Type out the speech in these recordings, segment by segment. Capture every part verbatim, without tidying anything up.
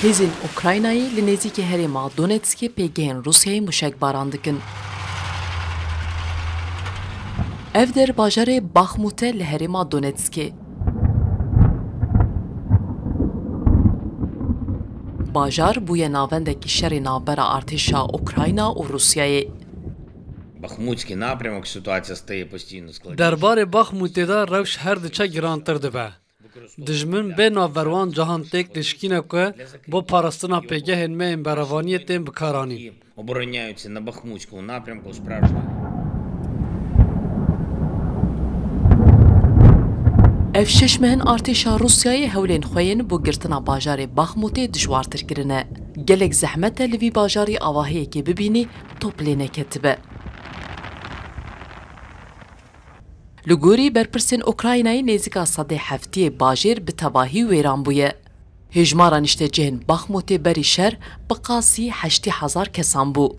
Hêzên Ukraynayê li nêzîkî herêma Donetskê pêgehên Rûsyayê mûşekbaran dikin. Ev der bajarê Baxmût e li herêma Donetskê. Bajar bûye navendekî şerê navbera artêşa Ukrayna û Rûsyayê. Бахмутський напрямок, ситуація стає постійно складніше. Derbarê Baxmûtê de rewş her diçe girantir dibe. Dijmin bê navber wan cahan têk dişkîne ku bo parastina pêgehên me yên berevaniyê tên bikaranîn. Обороняються на Бахмутському напрямку справжня. Ev şeş meh in artêşa Rûsyayê hewlên xwe yên bo girtina bajarê Baxmûtê dijwartir kirine. Gelek zehmet e li vî bajarî avahiyekê bibînî, top lê neketibe. Li gorî berpirsên Ukraynayê nêzîka sedê heftiyê bajêr bi tevahî wêran bûye. Hêjmara niştecihên Baxmûtê berî şer bi qasî heştê hezar kesan bû.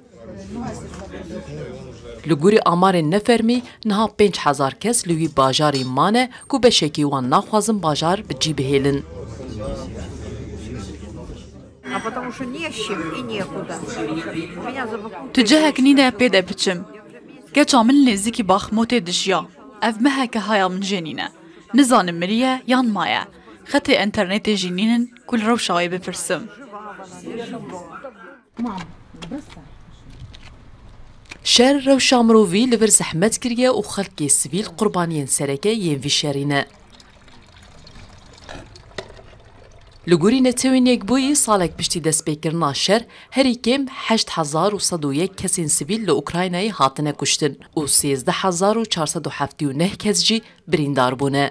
Li gorî amarên nefermî niha pênc hezar kes li wî bajarî mane ku beşekî wan naxwazin bajar bi cî bihêlin. А потому что не с чем и некуда. У меня за Бахмутом. Tu cihek nîne pê de biçim. Keça min nêzîkî Baxmûtê dijiya. Ev meheke haya min jê nîne. Nizanim miriye yan maye. Xetê înternetê jî nînin ku li rewşa wê bipirsim. Şer rewşa mirovî li vir zehmet kiriye û xelkê sivîl qurbaniyên sereke yên vî şerî ne. Li gorî Netewên Yekbûyî, salek piştî destpêkirina şer, herî kêm heşt hezar û sed û yek kesên sivîl li Ukraynayê hatine kuştin û sêzdeh hezar û çar sed û heftê û neh kes jî birîndar bûne.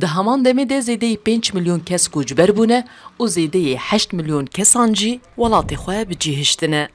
Di heman demê de zêdeyî pênc milyon kes koçber bûne û zêdeyî heşt milyon kesan jî welatê xwe bi cî hiştine.